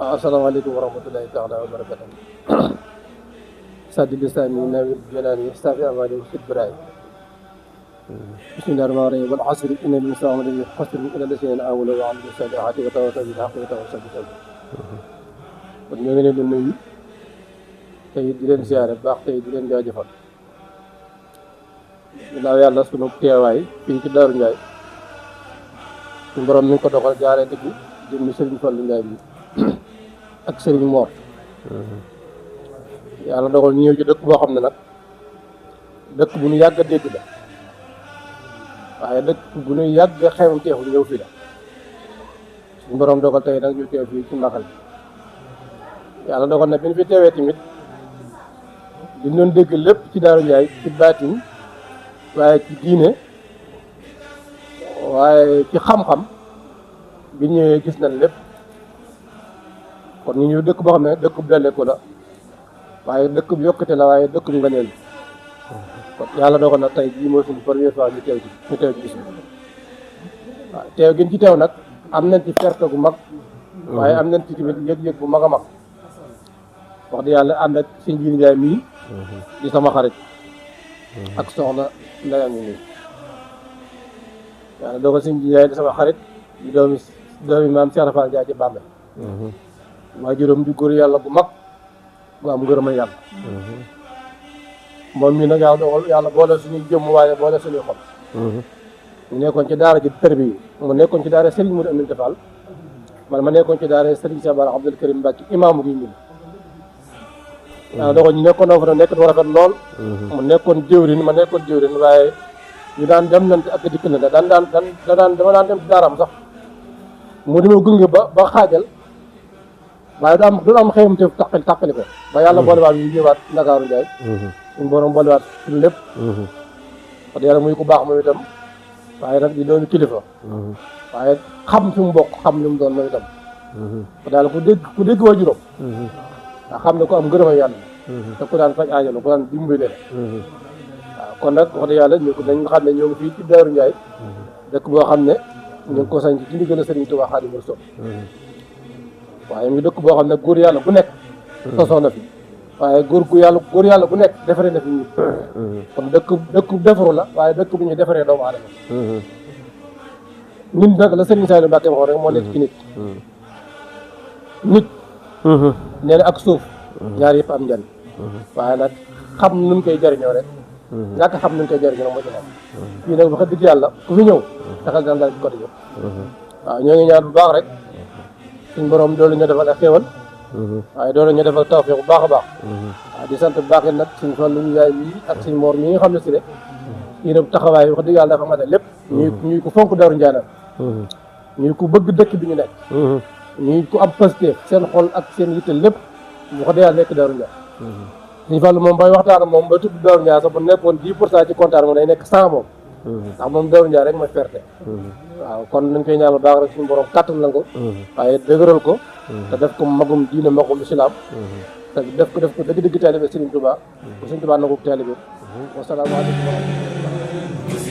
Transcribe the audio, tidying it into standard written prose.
asalaamaaleykum wa rahmatulahi taala wa barakatuh saddi lisaani nawir janaani safi amali fit biraay bismillahi rahmaani rahim wal asri inna l insana lafi xusr illa llazina amanu wa amilu salihati wa tawasaw bil haqqi wa tawasaw bis sabr kon ñoo ngi leen di nuyu tey di leen siyaare baax tey di leen jaajëfal ginnaaw yàlla sunu teewaay fii ci Daaru Ndiaye suñu borom mi ngi ko doxal jaaree dëgg jëmmi Sëriñ Fallu Ndiaye bi ak Sëriñ Moor yàlla dogal ñu ñëw ci dëkk boo xam ne nag dëkk bu ñu yàgg a dégg la waaye dëkk bu ñu yàgg a xewam teexu ñëw fii la suñu borom dogal tey nag ñu teew fii ci Mbaxal yàlla dogal na bi ñu fi teewee tamit di doon dégg lépp ci Daaru Ndiaye ci baatin waaye ci diine waaye ci xam-xam bi ñëwee gis nañ lépp kon ñu ñëw dëkk boo xam ne dëkk bu delleeku la waaye dëkk bu yokkute la waaye dëkk bu ngëneel kon yàlla dogal na tey jii mooy suñu première fois ñu teew ci gis bi waaw teew gën ci teew nag am nañ ci fierté gu mag waaye am nañ ci tamit yëg-yëg bu mag a mag wax di yàlla ànd ak sëñ Jiili Njaay mii di sama xarit ak soxna ndeyam yi nii yàlla dogal sëñ Jiili Njaay di sama xarit di doomi maam Cheikh Fall Njaay ci Bambey maa juróom di góor yàlla bu mag bu am ngërëmal yàlla moom mii nag yàlla dogal yàlla boole suñuy jëmm waaye boole suñuy xol mu nekkoon ci daara ji tërbi yi mu nekkoon ci daara Serigne Modou Aminta Fall man ma nekkoon ci daara Serigne Cheikh Bara Abdoul Karim Mbacke imaamu gi ñun yàlla dogal ñu nekkoon fa nekk du rafet lool mu nekkoon jëwrin ma nekkoon jëwrin waaye ñu daan dem nante ak dikk na dama daan dem ci daaraam sax mu dima gunge ba xaajal waaye du am xëyam te tàqali ko ba yàlla boolewaat ñu ñëwaat Ndakaaru Njaay suñu borom boolewaat suñu lépp wax yàlla muy ku baax moom itam waaye nag di doon kilifa waaye xam fi mu bokk xam li mu doon moom itam daal ku dégg waa juróom nga xam ne ko am ngërëma yàlla te ku daan faj aajo la ku daan dimbali leen waaw kon nag wax dëgg yàlla dañ nga xam ne ñoo ngi fii ci Daaru Njaay dëkk boo xam ne ñu ngi ko sañ ci ndigal Sëriñ Tuubaa Xaadimu Rasuul waaye mu ngi dëkk boo xam ne góor yàlla bu nekk sosoo na fi waaye góor yàlla bu nekk defaree na fi nit kon dëkk defaru la waaye dëkk bu ñuy defaree doomu aadama nit nag la Sëriñ Saliou Mbacke waxoon rek moo nekk ci nit nee na ak suuf ñaar yëpp am njariñ waaye nag xam nuñ koy jariñoo rek ñàkk xam nuñ koy jariñoo moo ci nekk fii nag wax dëgg yàlla ku fi ñëw taxal daan daal ci côté yëpp waaw ñoo ngi ñaan bu baax rek suñ borom doolu ñu defal ak xéewal waaye doolu ñu defal tawfeex bu baax a baax waaw di sant bu baax it nag suñ Fallu Njaay mii ak suñ Moor mii nga xam ne si ne yéen a taxawaay wax dëgg yàlla dafa mate lépp ñuy ko fonk Daaru Njaay nag ñuy ko bëgg dëkk bi ñu nekk ñuy ko am positif seen xol ak seen yitte lépp wax dëgg yàlla nekk Daaru Njaay suñ Fallu moom bay waxtaan moom ba tudd Daaru Njaay sax bu nekkoon 10% ci kontaan moom day nekk 100 moom ndax moom Daaru Njaay rek mooy fierté waaw kon nañ koy ñaanal baax rek suñu borom kàttan na ko waaye dëgëral ko te def ko magum diine magum islam te def ko dëgg-dëgg taalibe Serigne Touba Serigne Touba nangu taalibe wasalaamaaleykum wa rahmatulah